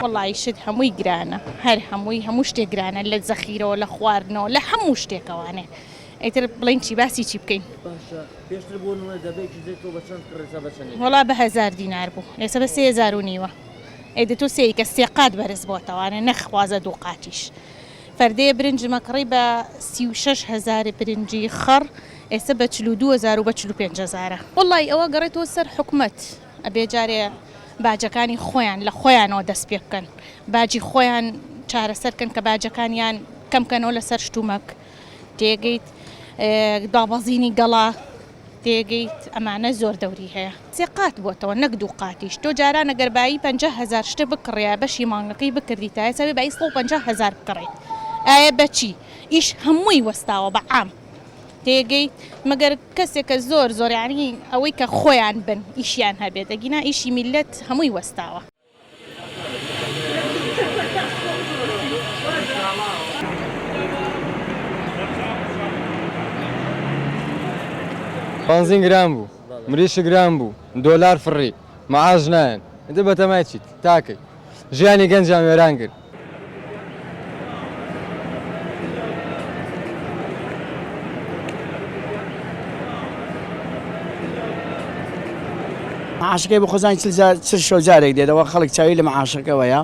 وەڵایی شت هەمووی گرانە هەر هەمووی هەموو شتێک گرانە لە زەخیرەوە لە خواردنەوە لە هەموو شتێکەوانێ ئیتر بڵێین چی باسی چی بکەین. باشە پێشتر بۆ نمونە دەبەیەکی زەیت تۆ بە چەند کڕی ئێستا بە چەندی وەڵا بە هەزار دینار بوو ئێستا بە 3000 و نیوە ئەی دە تۆ سێی کە سێ قات بەرز بۆتەوانێ نەخوازە دوو قاتیش فەردەیە برنجمە کڕی بە 36 هەزار برنجی خەڕ ئێستا بە 42 هەزار و بە 45 هەزارە وەڵی ئەوە گەڕێتەوە سەر حکومەت ئەبێ جارێ باجەکانی خۆیان لە خۆیانەوە دەست پێ بکەن باجی خۆیان چارەسەر کەن کە باجەکانیان کەم کەنەوە لەسەر شتومەک تێگەیت دابەزینی گەڵا تێگەیت ئەمانە زۆر دەوری هەیە سێ قات بۆتەوە نەک دوو قاتیش تۆ جاران ئەگەر بایی 50 هەزار شتە بکڕیا بەشی مانگەکەی بکردی تا ئێستا بێ بایی 150 هەزار بکڕیت ئایا بەچی ئیش هەمووی وەستاوە بە عام تێگەیت مەگەر کەسێک کە زۆر زۆر یانی ئەوەی کە خۆیان بن ئیشیان هەبێت ئەگینا ئیشی میللەت هەمووی وەستاوە. بەنزین گران بوو مریشک گران بوو دۆلار فڕی معاش نایەن ئیتر بەتەمای چیت تاکەی ژیانی گەنجیان وێران کرد. معاشەکەی بۆ خۆزانی چل جار چل شەو جارێک دێتەوە خەڵک چاوی لە معاشەکەوەیە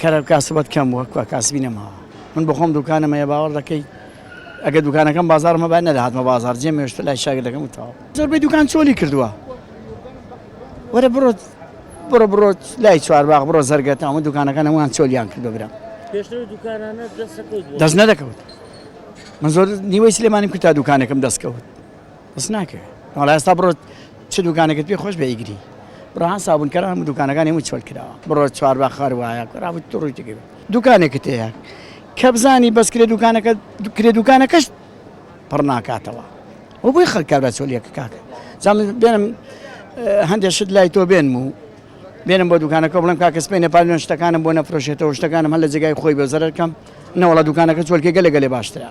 کەرە کاسبەت کەم بووە کوا کاسبی نەماوە من بۆ خۆم دوکانم هەیە باوەڕ دەکەی ئەگەر دوکانەکەم بازاڕم هەبا نەدەهاتمە بازاڕ جێم هێشتە لای شاگردەکەم و تەواو زۆربەی دوکان چۆلی کردووە وەرە بڕۆ بڕۆ بڕۆ لای چوارباغ بڕۆ زەرگەتە هەموو دوکانەکان هەمووان چۆلیان کردو برام پێشتر دوکانانە دەست دەکەوت دەست نەدەکەوت من زۆر نیوەی سلێمانیم کرد تا دوکانێکم دەست کەوت دەست ناکەوێت وەڵا ئێستا بڕۆ چ دوکانێکت پێ خۆش بێ ئیگری بڕۆ هەن سابوونکەران هەموو دوکانەکان هەموو چۆل کراوە بڕۆ چوارباغ خەر وایە ڕابوو تو ڕووی تێکەوێت دوکانێکت هەیە کە بزانی بەس کرێ دوکانەکە کرێ دوکانەکەش پڕ ناکاتەوە و بۆی خەڵک کابرا چۆلیەکە کاکە جا من بێنم هەندێک شت لای تۆ بێنم و بێنم بۆ دوکانەکە بڵێم کاکە سپێنە پالیۆن شتەکانم بۆ نەفرۆشێتەوە شتەکانم هەر لە جێگای خۆی بە زەرەر کەم نەوەڵا دوکانەکە چۆلکێ گەلە گەلێ باشترە.